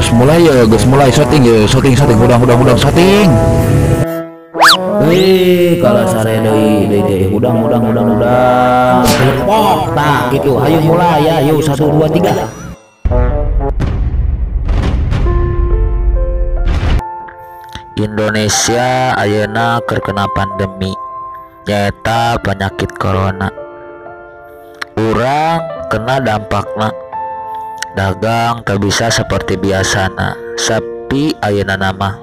Geus mulai ya, geus mulai syuting ya, syuting syuting hudang hudang hudang syuting. Hei, kalau sare deui deui deui hudang hudang hudang hudang. Telepok tah gitu. Ayo mulai ya, yuk 1 2 3. Indonesia ayeuna keur kena pandemi nyaeta penyakit corona. Urang kena dampakna. Dagang teu bisa seperti biasana, sepi ayeuna nama.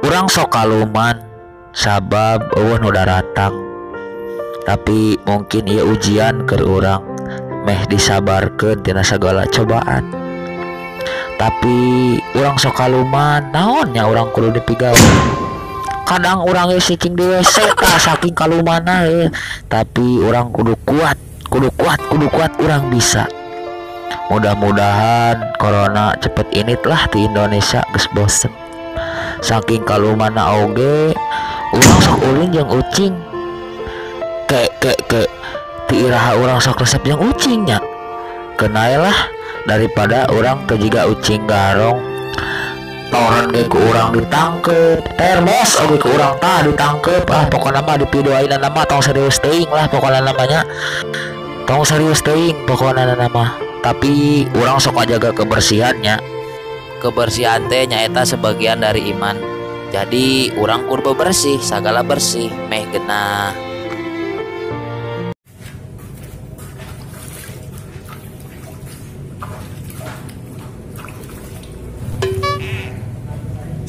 Urang sok kaluman sabab eueuh nu daratang. Tapi mungkin ieu ujian keur urang meh disabarkeun tina sagala cobaan. Tapi urang sok kaluman naon nya urang kudu dipigawe. Kadang urang geus cicing di WC tah saking kalumanna heuh. Tapi urang kudu kuat, kudu kuat, kudu kuat, urang bisa. Mudah-mudahan corona cepet ini lah di Indonesia geus bosen. Saking kalumana oge urang sok ulin jeung ucing. Ke ke ke ti iraha urang sok resep jeung ucing nya. Kenae lah daripada urang teu jiga ucing garong. Toren ge ku urang ditangkep, termos oge ku urang tah ditangkep. Ah pokona mah dipidoaina mah tong serius teuing lah pokona namanya. Tong serius teuing pokona mah. Tapi urang sok jaga kebersihannya. Kebersihan teh nyaeta sebagian dari iman. Jadi urang kudu bersih, sagala bersih meh genah.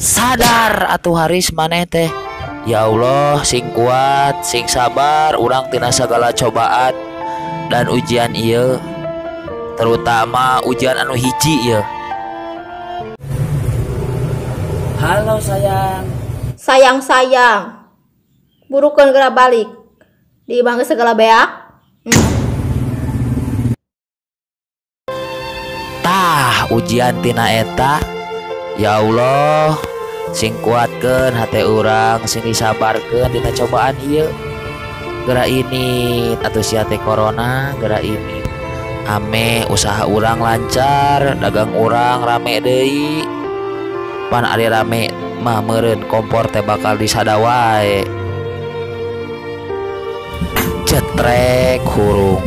Sadar atuh haris maneh teh. Ya Allah, sing kuat, sing sabar urang tina sagala cobaan dan ujian ieu. Terutama ujian anu hiji ya. Halo sayang. Sayang sayang. Burukeun geura balik. Di imah geus segala beak. Tah ujian tina eta. Ya Allah, sing kuatkeun hate urang, sing disabarkeun dina cobaan ieu. Geura ini atuh sia teh corona, geura ini. Ame usaha urang lancar, dagang urang rame deui. Pan ari rame mah meureun kompor teh bakal disada wae. Cetrek hurung,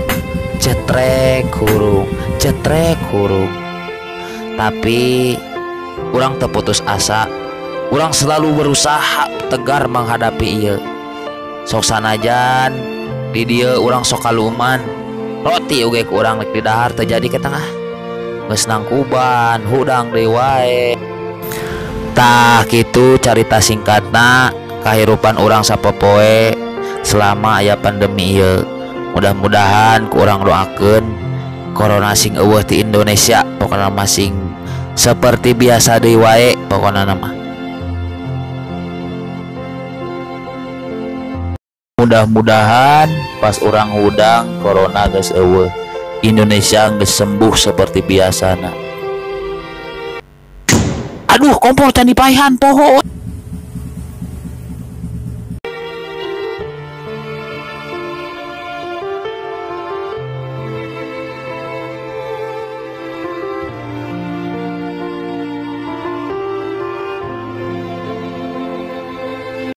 cetrek hurung, cetrek hurung. Tapi urang teu putus asa. Urang selalu berusaha tegar menghadapi ieu. Sok sanajan di dieu urang sok kaluman. Roti oge ku urang rek didahar teu jadi ke tengah. Geus nangkuban, hudang deui wae. Tah kitu carita singkatna kahirupan urang sapopoe selama aya pandemi ieu. Mudah-mudahan ku urang doakeun corona sing eueuh ti Indonesia, pokona mah sing seperti biasa deui wae pokona mah. Mudah-mudahan pas urang hudang corona geus eueuh, Indonesia geus sembuh seperti biasana. Aduh, kompor can dipaihan poho.